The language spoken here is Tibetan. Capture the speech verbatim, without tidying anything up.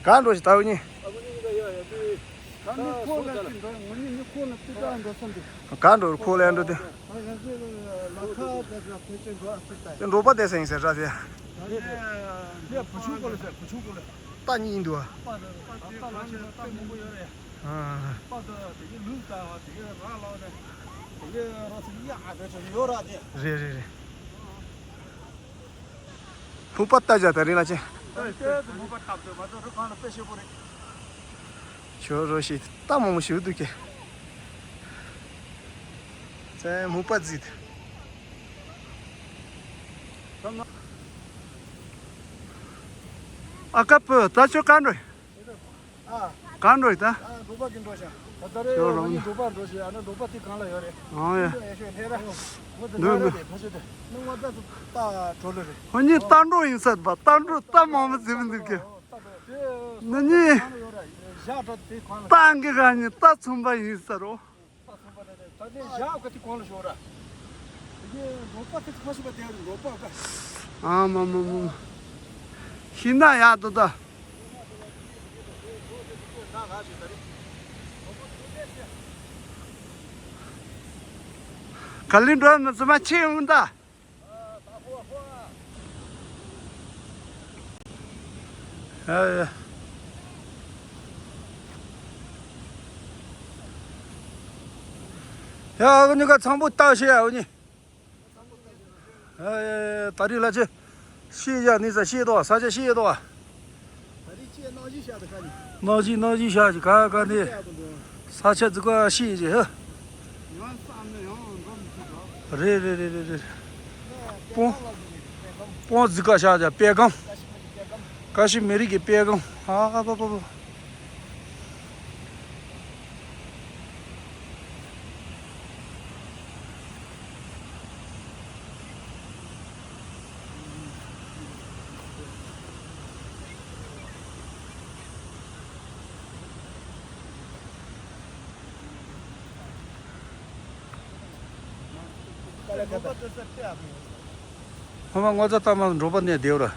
ག་འགྲོ་ཞིག་ད་འུ་གཉིས། ག་འགྲོ་ཁོ་ལ་ཅི་འགྲོ་ངོ་ཉིད་ནི་ཁོ་ལ་ཅི་འདྲ་འགྲོ་སོང་དུ། ག་འགྲོ་ཁོ་ལ་འགྲོ་དུ། ཨ་ཡ་ཟེ་ལ་ཁ་དེ་ལ་ཕེ་ཅན་འགྲོ་ཨ་ཙི་ལྟ། དེ་འགྲོ་པ་དེ་སེང་ཟེར་ར་དེ། ཡ་བུ་ཆུང་གོ་ལ་ཟེར་བུ་ཆུང་གོ་ལ། རྟ་གཉིས་འདུག་ཨ། རྟ་ལ་ཆེ་རྟ་མང་པོ་ཡོད་རེད། ཨ། རྟ་དེ་དེ་གི་ལུག་ལྟ་བ་དེ་གི་ར་ལ་ནས་དེ་གི་རོ་ཚིག་ཡ་ཨ་བེ་ཆོ་ཡོད་ར་དེ། རེད་རེད་རེད། ལྷུག་པ་ལྟ་བྱ་དེ་རིང་ལ་ཆེ། ལྷུག་པ་ལྟ་དུ་མ་གཏོགས་རི་ཁང་ལ་དཔེ་ཤེས་པོ་རེད། ཞོ་རོ་ཞིག་རྟ་མང་པོ་ཞིག་འདུག་གི། ཙན་ལྷུག་པ་རྫིད། ཨ་ཀ་པོ་ད་ཆོ་ག་འགྲོ། ཨ། ག་འགྲོ་ཡི་ད། ཨ་འགྲོ་པ་གི་འགྲོ་ཤག་ད་ད་རེ་ཡོད་རང་ཉིད་འགྲོ་པ་འགྲོ་ཤག་ཨ་ན་འགྲོ་པ་དེ་གང་ལ་ཡོད་རེད། ཨང་ཡ། འགྲོ་ཡ་ཤོད་ལྷས་ར། ངོ་དེ་ནོར་ནོར་རེད་ཕ་ཆོས་དེ། ནི་ངོ་ད་དུ་ད་གྲོ་ལོ་རེད། ཁོ་གཉིས་རྟ་འགྲོ་ཡིན་ས་པ་རྟ་འགྲོ་རྟ་མང་པོ་ཟིན་མི་འདུག་གི། ནི་གཉིས། ཞག་གྲོ་དེ་གང་ལ། རྟ་འགི་ག་གཉིས་རྟ་ཚུམ་པ་ཡིན་ས་རོ། ད་ནས་ཞག་ག་དེ་གང་ལ་ཤོར་ར། དེ་གི་འགྲོ་པ་དེ་ཁ་ཤི་པ་དེ་རུ་འགྲོ་པ་ག་ཨ་མ་མ་མ་མ། ཤི་ན་ཡག་ཏུ་ད། ག་ལི་འགྲོ་མི་ཚོ་མ་ཆེ་འུན་ད། ཡ་ཡ། ཡ་ཨ་ནི་ཀ་ཚང་པོ་བཏགས་ཤེས་ཡ་ཨ་ནི། ཡ་ཡ་ཡ་ད་རིང་ལ་ཆེ། ཤེས་ཡ་ནི་ས་ཤེས་དོ་ས་ཆ་ཤེས་དོ། ད་རིང་ཆེ་ནང་བཞིན་ཤ་དུ་ཁ་ནི། ནང་བཞིན་ནང་བཞིན་ཤ་ཅི་ག་ག་ནི། ས་ཆ་ཙི་ཀ་ཤེས་ཅི་ཧ། རེད་རེད་རེད་རེད་རེད། སྤོང་། སྤོང་ཟི་ཀ་ཤ་ཅ་པད་སྒང་། ཀ་ཤི་མི་རིགས་ཀྱི་པད་སྒང་ཨ་པ་པ་པ། ཧོ་མ་ངོ་ཚ་ལྟ་མ་འགྲོ་པ་ནས་བདེ་བ་ར།